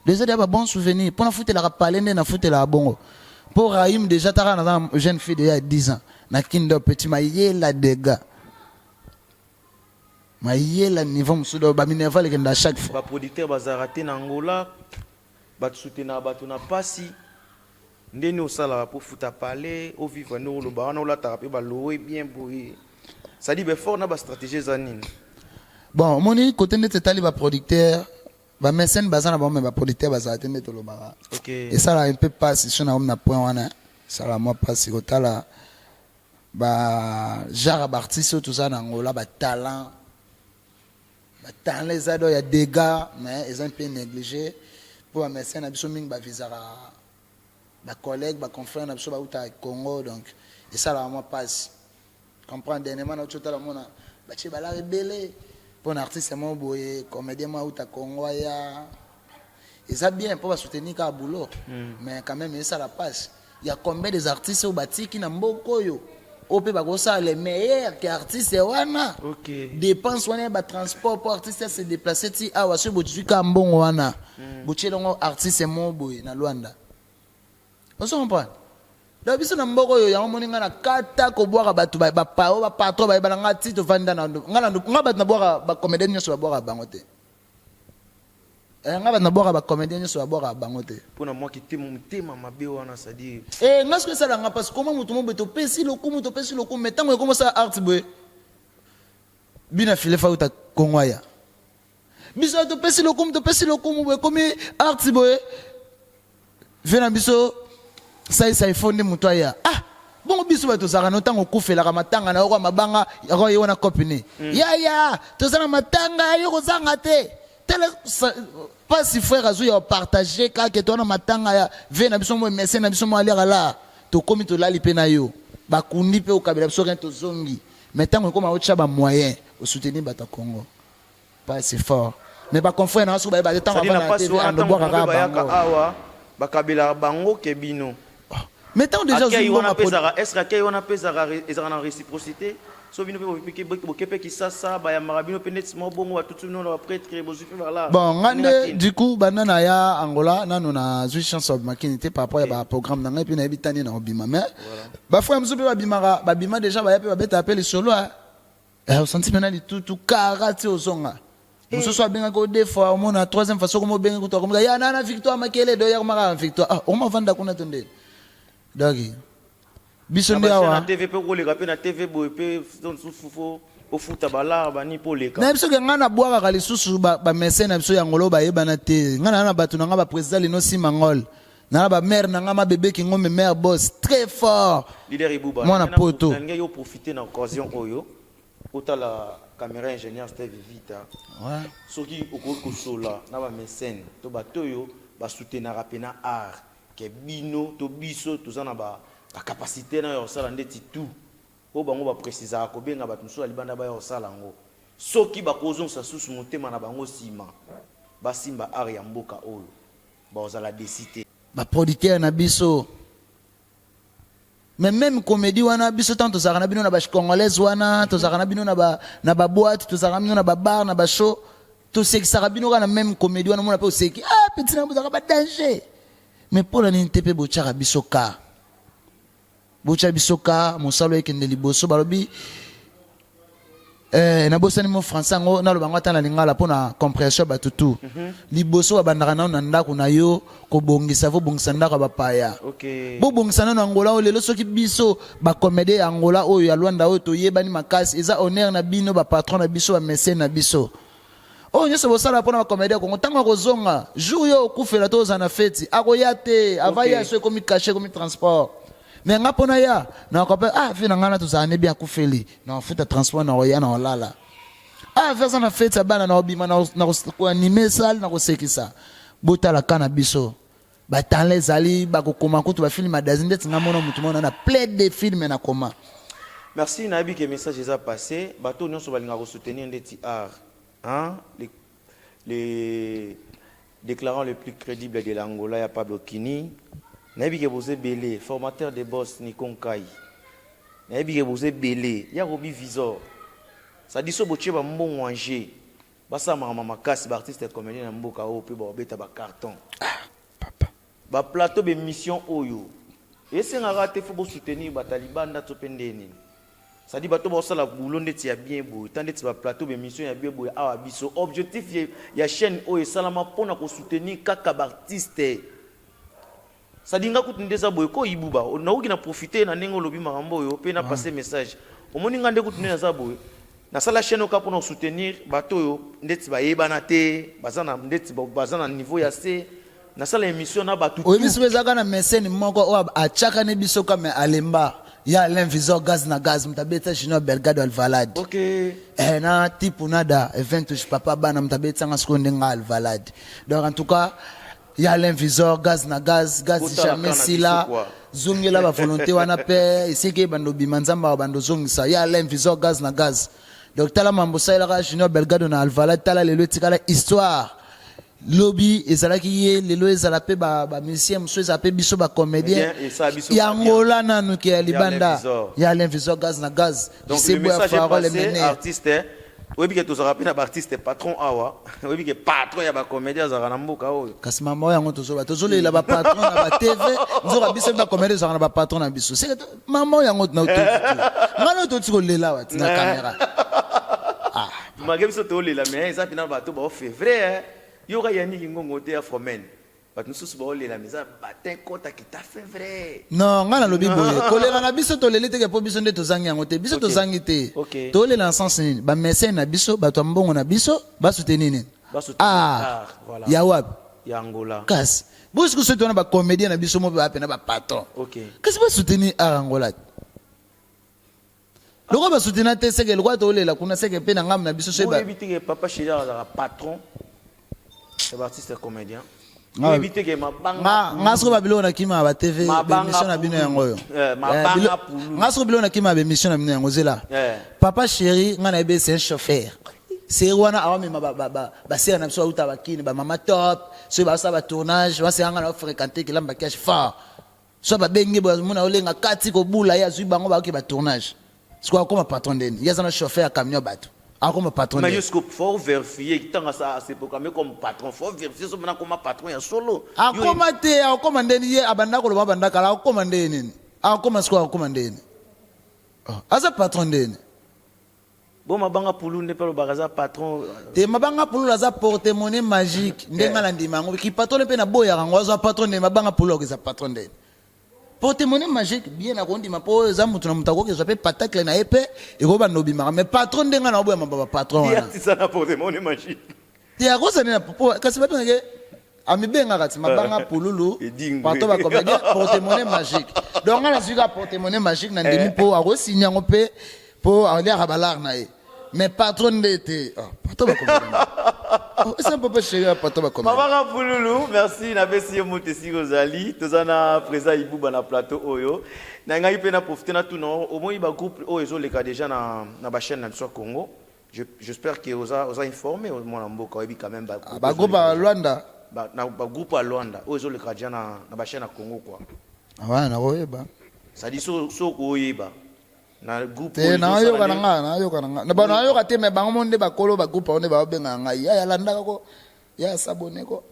déjà, deya babon souvenir. Mpo nafutelaka pale nde nafutelaka bongo mpo Rahim déjà taka naza na jeune fille déjà ya 10 ans na kindo petit mayela dega mayela niveau mosusu do baminerval ekenda chaque fois. Baproducteur bazalaka te na Angola, basoutenaka bato na pasi. Ndeni osalaka mpo futa pale, ovivre nde oloba wana, olataka mpe balowe bien boye, c'est-à-dire baeffort na bastratégie eza nini? Bon, omoni kote ndeti etali baproducteur, bamécène baza na bango, me baproducteur bazala te nde tolobaka. Esalaka un peu mpasi so na na point wana, esalaka mwa mpasi kotala ba genre ya baartiste oyo toza na Angola, batalent, batalent eza do ya dégâts, mais eza mpe négligé mpo bamécène na biso mingi bavisaka bacollègue, baconfrère na biso bautaka Congo. Donc esalaka mwa mpasi comprendre. Dernièrement nauti otala, mona batie balare ebele mpo na artiste moko boye, comédien moko auta Congo aya. Eza bien mpo basoutenir kaka boulot, mais quand même esala mpasi. Ya combien des artistes oyo batiki na mboka oyo, oyo mpe bakosala le meilleur ke artiste wana? Dépense wana ya batransport mpo artiste ase déplace ti awa, soki bozwi kaka mbongo wana, botieli yango artiste moko boye na Lwanda, ozo comprendre? Donc biso na mboka oyo, yango moni ngai na kata kobwaka bato bapao bapatron bayebana ngai ti tovanda na ngai na ngai bato nabwaka bacomédien nyonso, babwaka bango te. Ngai bato nabwaka bacomédien nyonso, babwaka bango te. Mpona mwa kitema motema mabe wana, c'est-à-dire? Ngai soki esalanga parce koma motu mo boye, topesi lokumu, topesi lokumu, mais ntango ekoma osala art boye, bino afile fa uta Kongo aya. Biso topesi lokumu, topesi lokumu boye ekomi art boye. Vie na biso saisai fo nde moto aya. Ah bongo biso bato tozalaka no ntango okufelaka matanga na yo kwa mabanga yako ye wana kopi ne. Yaya toza na matanga yo kozanga te. Tala pasi frère azu ya partager kaka to na matanga ya vie na biso mo messe na biso mo aliaka la tokomi tolali pe na yo bakundi pe okabela biso rien tozongi mais ntango ekoma otya ba moyen osoutenir bato ya Congo pasi fort mais ba confrère na soki bayeba te ntango C'est-à-dire na avanda na pasi TV wana ando ntango bwaka bango mpe kaka bayaka bango. awa bakabelaka bango ke bino. Mais ntango déjà Akei ozwi wana mbongo mpe ezalaka est ce que akei wana mpe ezalaka ezalaka na réciprocité so bino mpe boke mpe Kisasa bayambaka bino mpe neti mwa bongo batutu bino na baprêtre bozwi mpe bala Bon, nga ndenge nde akini. du coup banda na ya Angola nano nazwi chance ya makini te par rapport ya baprogramme na ngai mpe nayebi tani na obima mais bafrère mosusu mpe babimaka babima déjà baya mpe babetaka mpe lisolo osanti mpena litutu kara ti ozonga mosusu abengaki o deux fois omona troisième fois soki omobengi kutu akomika ya nana victoire makele do yakomaka victoire ah okoma ovanda kuna to nde donc biso Na nde bachaîne awa na TV mpe koleka mpe na TV boye mpe susu fo ofuta balar bani mpo oleka. Na biso ke ngai nabwakaka lisusu bamese na biso ya ngolo bayebana te. Ngai naa na bato na ngai baprésident lino simangol naa na bamare na ngai mabebe kingombe mare boss très fort. Leader Ibuba, mwana poto. Nalingi yo profiter na occasion oyo otala caméra ingénieur Steve Vita. Soki okoki kosola na bamécène to bato oyo basoutenaka mpena art ke bino to biso toza na bacapacité na yo kosala ndeti tout oyo bango baprécisaka kobenga bato mosusu ya libanda baya kosala yango, soki bakozongisa susu motema na bango nsima basimba art ya mboka oyo bazala desi te. Baproducteur na biso, mais même comédie wana biso ntango tozalaka na bino na bacongolaise wana, tozalaka na bino na baboîte, tozalaka na bino na babar, na bashow, tosekisaka bino kaka na même comédie wana. Omona mpe oseki, ah petit na bozalaka badanger, mais mpola nini te mpe botyaka biso ka, botya biso ka mosala ekende liboso. Balobi nabosani mo français yango, naloba yango ata na lingala mpo na compréhension ya bato tu. Liboso babandaka nano na ndako na yo kobongisa, fo bongisa ndako ya bapaya. Bobongisa nano Angola oyo. Lelo soki biso bacomédie ya Angola oyo ya Lwanda oyo toyebani makasi, eza honneur na bino bapatron na biso, bamesene na biso oyo nyonso bosala mpona bacomédie ya Kongo. Ntango akozonga jour yo okufela to ozala na feti, akoya te ava. Ya so ekomi cachet, ekomi transport, mais nga mpona ya nakope ah fi na ngai na tozala nebi akufeli na kofuta transport na koya na kolala, ah fi aza na feti ya bana na kobima na koanime sale na kosekisa. Botala ka na biso batalent ezali, bakokoma kutu bafilme adazi ndeti nga mona motu mona na plein de filme na koma. Merci, nayebi ke message eza passé. Bato nyonso balingaka kosoutenir ndeti art, hein? Les déclarants les plus crédibles de l'Angola ya Pablo Kini, nayebi ke boza ebele. Formateur de boss Nikon Kai, nayebi ke boza ebele ya Robi Visor. Sadi so botie bambongo en jeu, basala makambo makasi. Baartiste comédien na mboka oyo mpe babeta bacarton, Papa. Baplateau bémission oyo esengaka te fo bosoutenir bato ya libanda to mpe nde nini. C'est-à-dire bato baosala boulot ndeti ya bien boye, ta ndeti baplateau bémission ya bien boye awa. Biso objectif ya chaîne oyo esalama mpona kosoutenir kaka baartiste. C'est-à-dire nga kutu nde eza boye ko Ibuba nakoki na profite na ndenge olobi makambo oyo mpe na passe message. Omoni nga nde kutu nde naza boye, nasala chaîne oyo kaka mpona kosoutenir bato oyo ndeti bayebana te, baza na ndeti baza na niveau ya se. Nasala émission na bato. Oyebi soki ezalaka na mécène moko oyo atiaka ne biso kame alemba ya Alain Visor, gaz na gaz, moto abetisa Junior Belgado Alvalade. Na tipu nada eventus papa bana moto abetisanga sikoyo ndenge Alvalade. Donc en tout cas ya Alain Visor, gaz na gaz, gaz Botala jamais kana sila. Biso quoi. Zongela bavolonté wana mpe esiki ebanda obima nzambe awa banda ozongisa ya Alain Visor, gaz na gaz. Donc tala mambo osalelaka Junior Belgado na Alvalade, tala lelo etikala histoire. Lobi ezalaki ye, lelo ezala mpe bamusicien mosusu, ezala mpe biso bacomédien Bien, esala biso ya bien. Angola nanu ke ya libanda. Visor. Ya Alain Visor, gaz na gaz. Donc le Sebo ya message est farole passé, mene. Artiste oyebi ke tozalaka mpe na baartiste patron awa, oyebi ke patron ya bacomédien azalaka na mboka oyo. Kasi mama oyo yango tozoba, tozolela bapatron na batv, nzoka biso mpe bacomédien tozalaka na bapatron na biso. Seke mama oyo yango ngai oyo toti kolela awa ti na caméra. Malgré biso tolela, mais eza mpena bato baofevre yoka yaniki ngongo te ya fromaine. Bato mosusu baolela, mais eza batin kota kita février. Non, ngai nalobi boye, kolela na biso toleli teke mpo biso nde tozangi yango te, biso tozangi te. Tolela na sens nini? Bamesene na biso, bato ya mbongo na biso basoutenir nini? Ah, voilà. Ya wapi? Ya Angola. Kasi bosiko soki wana bacomédien na biso mo mpe bapena bapatron. Kasi basoutenir art Angola te. Lokola basoutenir te, seke lokola tolela kuna, seke mpe na ngambo na biso soki Oyebi te ke Papa Chéri azalaka patron ya baartiste comédien? Nga- Oyebi te ke Mabanga Nga nga soko babiloko na kima ya batv, Mabanga baémission na bino Pulu. yango oyo. Mabanga Pulu. Nga soko biloko na kima ya baémission na bino yango, zela. Papa Chéri, nga nayebi, c'est un chauffeur. Seri wana awamema basere na biso bauta bakini, bamama top. Soki basala batournage, basera nga na bafréquente kelamba cash fort. So babengi boye, mona olenga kati kobula, ye azwi bango, baoke batournage. Sikoyo akoma patron ndeni? Ye aza na chauffeur ya camion, bato, akoma patron Mais ndeni? jusqu'au faut vérifier ntango se proclamer comme patron, faut vérifier so mpena akoma patron ya solo. Akoma te. Akoma ndeni? Ye abanda koloba, abanda kala. Akoma ndeni nini? Akoma sikoyo, akoma ndeni? Oh, aza patron ndeni? Bo Mabanga Pulu nde mpe alobaka aza patron. Te, Mabanga Pululu aza porte-monnaie magique nde nga na ndima yango. Kipatron mpe naboyaka yango. Azwa patron nde? Mabanga Pululu akozwa patron ndeni? Porte-monnaie magique, bien, nakondima mpo eza motu na moto akoki ezwa mpe patacle na ye mpe ekobanda obimaka, mais patron nde nga na oboya mamba bapatron Ye wana. atisa na porte-monnaie magique. Te, akozali na po kasi babengake, amibengaka ti Mabanga Pululu. Edingwe. Patron bacomédien, porte-monnaie magique. Donc nga nazwi kaka porte-monnaie magique na ndimi mpo akosigne yango mpe mpo aliaka balare na ye, mais patron nde te. Ah, patron bacomédien. Oh, eza Papa Chéri ya patron bacomédien. Mabanga Pululu, merci. Napesi ye moto esika ozali. Toza na président Ibuba na plateau oyo. Na ngai mpe na profite na tuna: omoi bagroupe oyo ezoleka déjà na bachaîne na biso ya Congo? J'espère que oza informé, mwana mboka, oyebi quand même bagroupe. Bagroupe ya Lwanda? Na bagroupe ya Lwanda oyo ezoleka déjà na bachaîne ya Congo quoi. Wana nakoyeba. C'est-à-dire so koyeba na groupe Te, oyo nayoka na ezosala nga, nayoka na nga. Na ba nayoka te, me bango mo nde bakolo bagroupe yango nde baobengaka ngai ya yalandaka ko ya sabone ko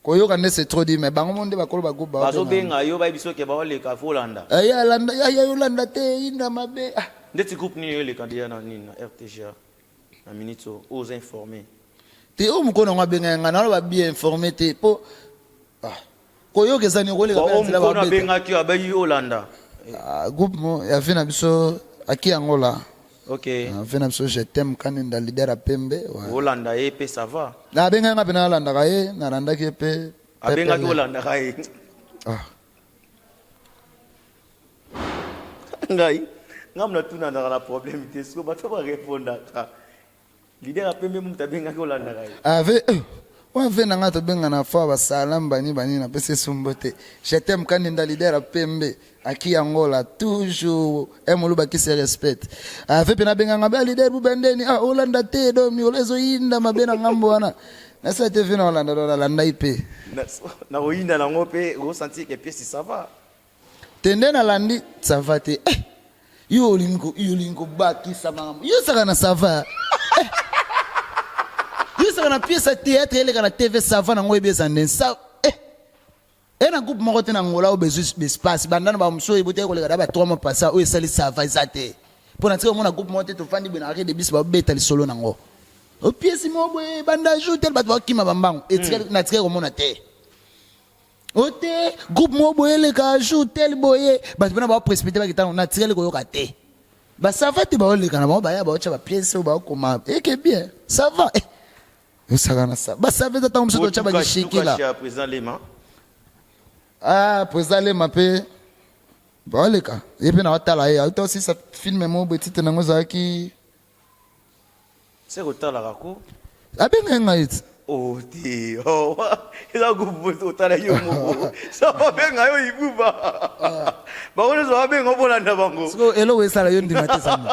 koyoka nde c'est trop dit, mais bango mo nde bakolo bagroupe baobenga. Bazobenga yo, bayebi soki baoleka, fo olanda. Ya alanda ya ya yolanda te, yinda mabe, ah. Ndeti groupe nini oyoleka déjà na nini, na RTGA, na minute oyo oza informé? Te, oyo mokolo nango abengaki ngai, naloba bien informé te mpo, ah, koyoka eza nini, koleka mpe na Oyo nzela mokolo babeta. abengaki yo, abeyi olanda. Ah, groupe mo ya vie na biso aki yango la. Ah, vie na biso, je t'aime Kaninda, leader ya pembe, ouais. Olanda ye mpe, ça va. Na abengaki nga mpe, nalandaka ye, nalandaki ye mpe. Abengaki, Pepele. olandaka ye. Ah. Ngai ngai mna tunanaka na problème te. Siko bato barépondaka leader apembe, moto abengaki, olandaka ye. Ave eh, wana ve na nga tobengana fo basalam bani bani, napesi esumbo te. Je t'aime Kaninda, leader ya pembe aki yango la, toujours un moluba qui se respecte. Ave mpe nabenganga ba leader bubendeni, ah, olanda te domi ola ezoyinda mabe na ngambo wana, nasala te ve na olanda do nalandai mpe. Na koyinda nango mpe osentir ke pièce, ça va. Te, nde nalandi, ça va te. Eh, yo olingi yo olingi kobakisa makambo, yo osaka na ça va. Eh, yo osaka na pièce ya théâtre eleka na TV, ça va nango oyebi eza nde sa. Eh, e na groupe moko te na Ngola oyo bezwi espace banda na bamosusu oyo ebotaki koleka da ba 3 mois passé oyo esali ça va eza te, mpo na tika omona groupe moko te. Tofandi boye na arrêt de bus, babeta lisolo nango, opiesi moko boye banda jour tel, bato bakima bambango. Na tikali komona te o te groupe moko boye eleka jour tel boye, bato mpena baoprécipité bakita. Na tikali koyoka te. Basava te, baoleka na bango, baya baotya bapiese oyo baokoma eke bien, ça va. Eh, osaka na sa basava eza ntango mosusu totya bakishikila. Ya président Lema. Ah, président Lema mpe baoleka ye mpe na otala ye, auta osisa film moko boye, titre nango ezalaki. Se kotalaka ko. Abengai ngai ti. Oh te, oh, eza groupe otala yo moko, sa babenga yo Ibuba, bango nyonso babenga mpo bango. Sikoyo eloko esala yo ndima te sango.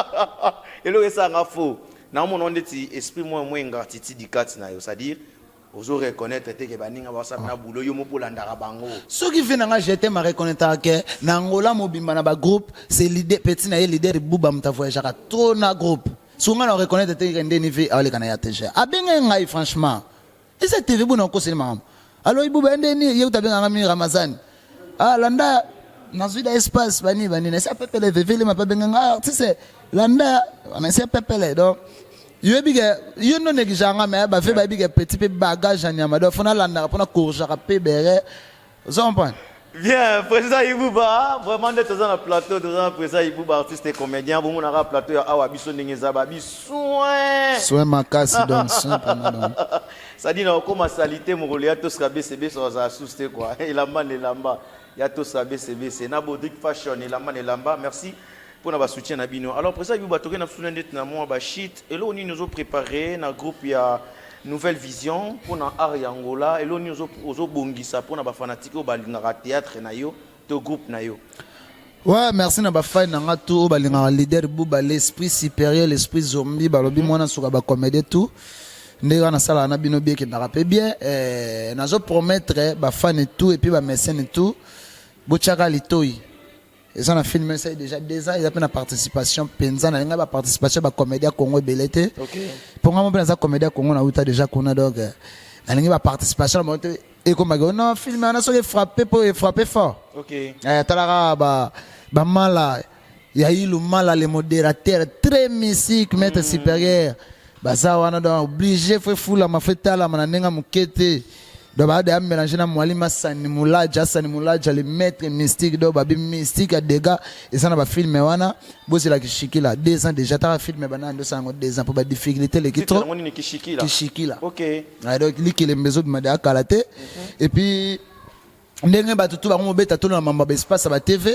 Eloko esalanga faux, naomona ndeti esprit mwa ingratitude kati na yo, c'est-à-dire ozo reconnaître te ke baninga basala na boulot, yo moko olandaka bango. Soki ve na nga jete ma reconnaître ke na Angola mobimba na bagroupe, c'est leader petit na ye, leader Buba, moto avoyageaka trop na groupe. Soki nga na reconnaître te ke ndeni ve aoleka na ya TG abengai ngai, franchement eza TV bona okoseli makambo. Alors Ibuba ndeni ye kuta abenganga mi Ramazani, ah, landa nazwi da espace bani bani na esi apepele vevelema mpe abenganga, ah, artiste landa na esi apepele. Donc yoyebi ke yo ndo négligeanga, mais bafe bayebi ke petit mpe bagage ya nyama, donc fo nalandaka mpona corrigeaka mpe bere, ozo comprendre. Bien, président Ibuba, vraiment nde toza na plateau, toza na président Ibuba, artiste et comédien. Bomonaka plateau ya awa biso ndenge eza ba bisoin. Soin makasi, donc soin mpena donc. C'est-à-dire nakokóma salite mokolo ya Tosca BCBC, ozala susu te quoi. Elamba na elamba ya Tosca BCBC na Bodrick Fashion, elamba na elamba. Merci mpona basoutien na bino. Alors, président Ibuba, toke na biso ndeti na mwa bashit. Eloko nini ozopréparé na groupe ya Nouvelle Vision mpona art ya Angola? Eloko nini ozobongisa mpona bafanatike oyo balingaka théâtre na yo to groupe na yo? Ouais, merci na bafani na nga tout oyo balingaka leader Buba, l'esprit supérieur, l'esprit zombie. Balobi mwana suka, bacomédie tout ndenge wana nasalaka na bino bien, ekendaka mpe bien. Nazopromettre bafani tout et puis bamécène tout, botiaka litoi. Eza na film esali déjà 2 ans, eza mpe na participation mpenza. Nalingai baparticipation ya bacomédie ya Congo ebele te, mpo nga mo mpe naza comédie ya Congo, nauta déjà kuna. Donc nalingi baparticipation na bango te, ekomaki non film wana soki efrappe, mpo efrappe fort. Talaka bamala ya Ilu Mala, le modérateur très mystique, maître supérieur, baza wana. Donc obligé fo efulama, fo etalama na ndenge ya moke te. Donc baada ya mélange na mwalimu Asani Mulaja, Asani Mulaja le maître mystique. Donc babi mystique ya dégâts eza na bafilme wana. Bozela Kishikila, 2 ans déjà. Taka filme bana ndosala yango 2 ans mpo badifficulté eleki Titre trop. yango nini, Kishikila? Kishikila. Ok. Ah, donc likelembe ezobima deya kala te. Et puis ndenge bato tu bango mobeta tolo na mambo ya baespace ya batv.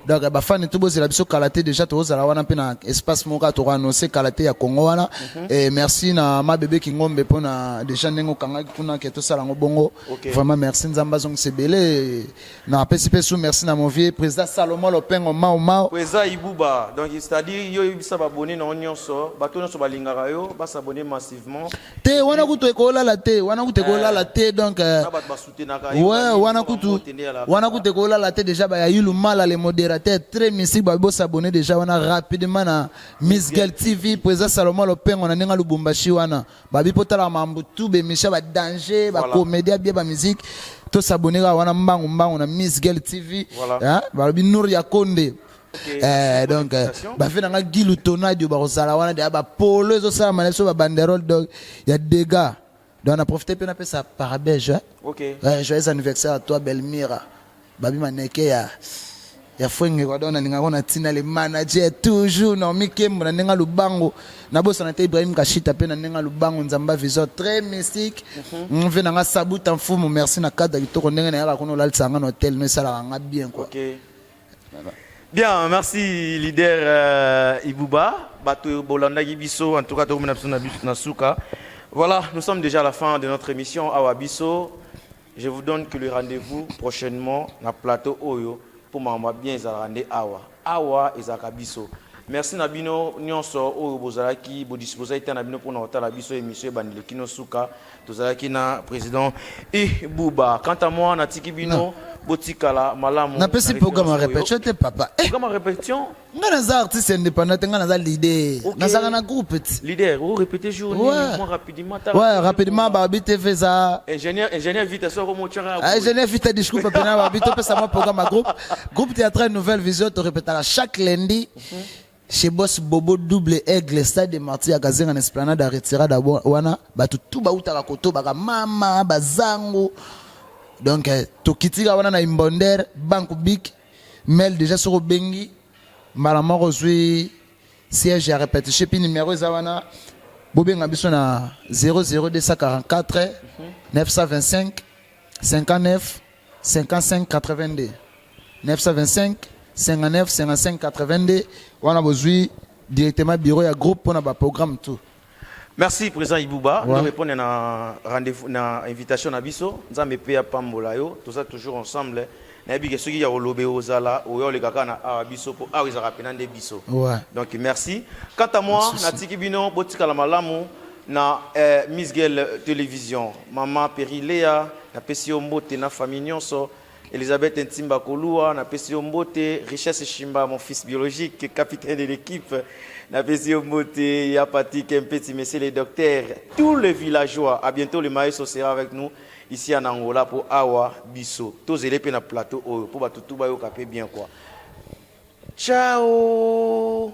Donc bafani tu, bozela biso kala te. Déjà tozala wana mpe na espace moko kaka tokoannonce kala te ya Congo wana. Et merci na Mabebe Kingombe mpona déjà ndenge okangaki kuna ke tosala yango bongo. Vraiment merci, Nzambe azongisa ebele. Na apesi mpe su merci na mon vieux président Salomon Lopengo Mao Mao. Eza Ibuba, donc c'est-à-dire yo oyebisa babone na yo nyonso, bato nyonso balingaka yo basabone massivement. Te, wana kutu ekolala te, wana kutu ekolala te. Donc na bato basoutenaka. Ouais, wana kutu ekolala te. Déjà baya Ilu Mala, le modérateur très mystique, babi bosabone déjà wana rapidement na Miss Girl TV, président Salomon Lopengo na ndenge ya Lubumbashi wana. Babi mpo tala mambo tu, bemission badanger, bacomédie bien, bamusique. Tosabone kaka wana mbangu mbangu na Miss Girl TV. Voilà. Hein? Balobi Nour ya Konde. Merci pour Donc l'invitation. Bafe nanga Gilu Tonadio bakozala wana deya, bapolo ezosalama na biso, babanderole. Donc ya dégâts. Donc na profite mpe napesa parabéns, hein? Ok. Ouais, joyeux anniversaire à toi, Belmira. Babi Maneke ya fwenge kwa. Donc nalingaka na ntina le manager toujours Naomi Kembo na ndenge ya lubango. Nabosana te Ibrahim Kashita mpe na ndenge ya lubango, Nzamba Vision très mystique, mve nanga Sabuta Mfumu. Merci na cadre kitoko ndenge nayaka kuna, olalisaka nga na hotel no, esalaka nga bien quoi. Ok. Bien, merci leader Ibuba. Bato bolandaki biso, en tout cas, tokomi na biso na suka. Voilà, nous sommes déjà à la fin de notre émission Awa Biso. Je vous donne que le rendez-vous prochainement na plateau oyo pour mama bien ezalaka nde awa. Awa ezalaka biso. Merci na bino nyonso oyo bozalaki bodisposa ete na bino mpona kotala biso émission ebandeli kino suka. Tozalaki na président Ibuba. Quant à moi, natiki bino, botikala malamu. Napesi Na programme ya référence oyo. répétition te, papa. Programme ya répétition? Nga naza artiste indépendant te, nga naza leader. Nazalaka na groupe ti. Leader, oh, répétez jour Ouais. moi rapidement. Ouais, rapidement, babi TV eza Ingénieur vite so ko mo tchara. Ah, ingénieur vite, discours pena babi topesa mwa programme ya groupe théâtral Nouvelle Vision. Torépétaka chaque lundi chez Boss Bobo Double Aigle, stade de Martyr ya Kazenga, na esplanade ya Retirada wana. Bato tu bautaka kotobaka mama bazango. Donc tokitika wana na Imbonder Banque Bic mail déjà. Soki obengi mbala moko, ozwi siège ya répétition. Puis numéro eza wana, bobenga biso na 00244 925 59 55 82, 925 59 55 82. Wana bozwi directement bureau ya groupe mpona baprogramme tout. Merci président Ibuba. Ouais. Nous répondons na rendez-vous na invitation na biso. Nzambe pe ya pambola yo. Tout ça toujours ensemble. Nayebi ke soki ya kolobe ozala oyo olekaka na awa biso po awa ezalaka pena nde biso. Donc merci. Quant à moi, natiki bino, botikala malamu na Miss Girl Télévision. Mama Perilea, napesi yo mbote na famille nyonso. Elisabeth Ntimba Kolua, napesi yo mbote. Richesse Shimba, mon fils biologique, capitaine de l'équipe. Napesi yo mbote, ya Patrick Mpeti, messieurs les docteurs, tous les villageois. À bientôt, le maestro sera avec nous ici en Angola pour Awa Biso. Tozele pe na plateau oyo pour bato tout bayoka pe bien quoi. Ciao.